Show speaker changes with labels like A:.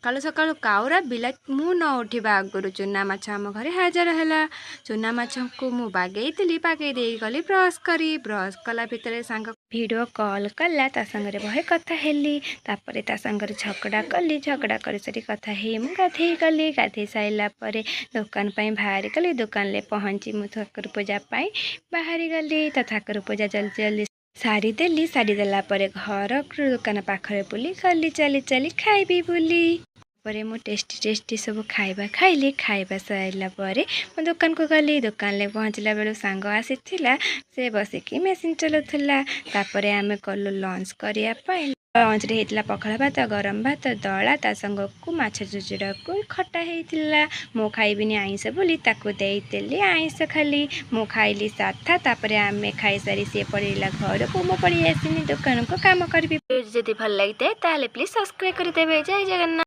A: ସକାଳୁ ସକାଳୁ କାଉରା ବିଲା ମୁଁ ନ ଉଠିବା ଆଗରୁ ଚୁନା ମାଛ ଆମ ଘରେ ହାଜର ହେଲା। ଚୁନା ମାଛକୁ ମୁଁ ବାଗେଇଥିଲି। ବାଗେଇ ଦେଇ ଗଲି ବ୍ରସ୍ କରି। ବ୍ରସ୍ କଲା ଭିତରେ ସାଙ୍ଗ ଭିଡ଼ିଓ କଲ୍ କଲା। ତା ସାଙ୍ଗରେ ବହେ କଥା ହେଲି। ତାପରେ ତା ସାଙ୍ଗରେ ଝଗଡ଼ା କଲି। ଝଗଡ଼ା କରିସାରି କଥା ହେଇ ମୁଁ ଗାଧେଇ ଗଲି। ଗାଧେଇ ସାରିଲା ପରେ ଦୋକାନ ପାଇଁ ବାହାରି ଗଲି। ଦୋକାନରେ ପହଞ୍ଚି ମୁଁ ଠାକୁର ପୂଜା ପାଇଁ ବାହାରି ଗଲି। ତ ଠାକୁର ପୂଜା ଜଲ୍ଦି ଜଲ୍ଦି ସାରିଦେଲି। ସାରିଦେଲା ପରେ ଘର ଦୋକାନ ପାଖରେ ବୁଲି ଗଲି ଚାଲି ଚାଲି ଖାଇବି ବୋଲି। ପରେ ମୁଁ ଟେଷ୍ଟି ଟେଷ୍ଟି ସବୁ ଖାଇବା ଖାଇଲି। ଖାଇବା ସାରିଲା ପରେ ମୁଁ ଦୋକାନକୁ ଗଲି। ଦୋକାନରେ ପହଞ୍ଚିଲା ବେଳୁ ସାଙ୍ଗ ଆସିଥିଲା। ସେ ବସିକି ମେସିନ୍ ଚଲାଉଥିଲା। ତାପରେ ଆମେ ଗଲୁ ଲଞ୍ଚ କରିବା ପାଇଁ। ଲଞ୍ଚରେ ହେଇଥିଲା ପଖାଳ ଭାତ, ଗରମ ଭାତ, ଦଳା, ତା ସାଙ୍ଗକୁ ମାଛ ଚୁଚୁଡ଼ାକୁ ଖଟା ହେଇଥିଲା। ମୁଁ ଖାଇବିନି ଆଇଁଷ ବୋଲି ତାକୁ ଦେଇଦେଲି ଆଇଁଷ ଖାଲି। ମୁଁ ଖାଇଲି ସାଧା। ତାପରେ ଆମେ ଖାଇସାରି ସିଏ ପଳେଇଲା ଘରକୁ, ମୁଁ ପଳେଇ ଆସିନି ଦୋକାନକୁ କାମ କରିବି। ଯଦି ଭଲ ଲାଗିଥାଏ, ତାହେଲେ ପ୍ଲିଜ୍ ସବସ୍କ୍ରାଇବ୍ କରିଦେବେ। ଜୟ ଜଗନ୍ନାଥ।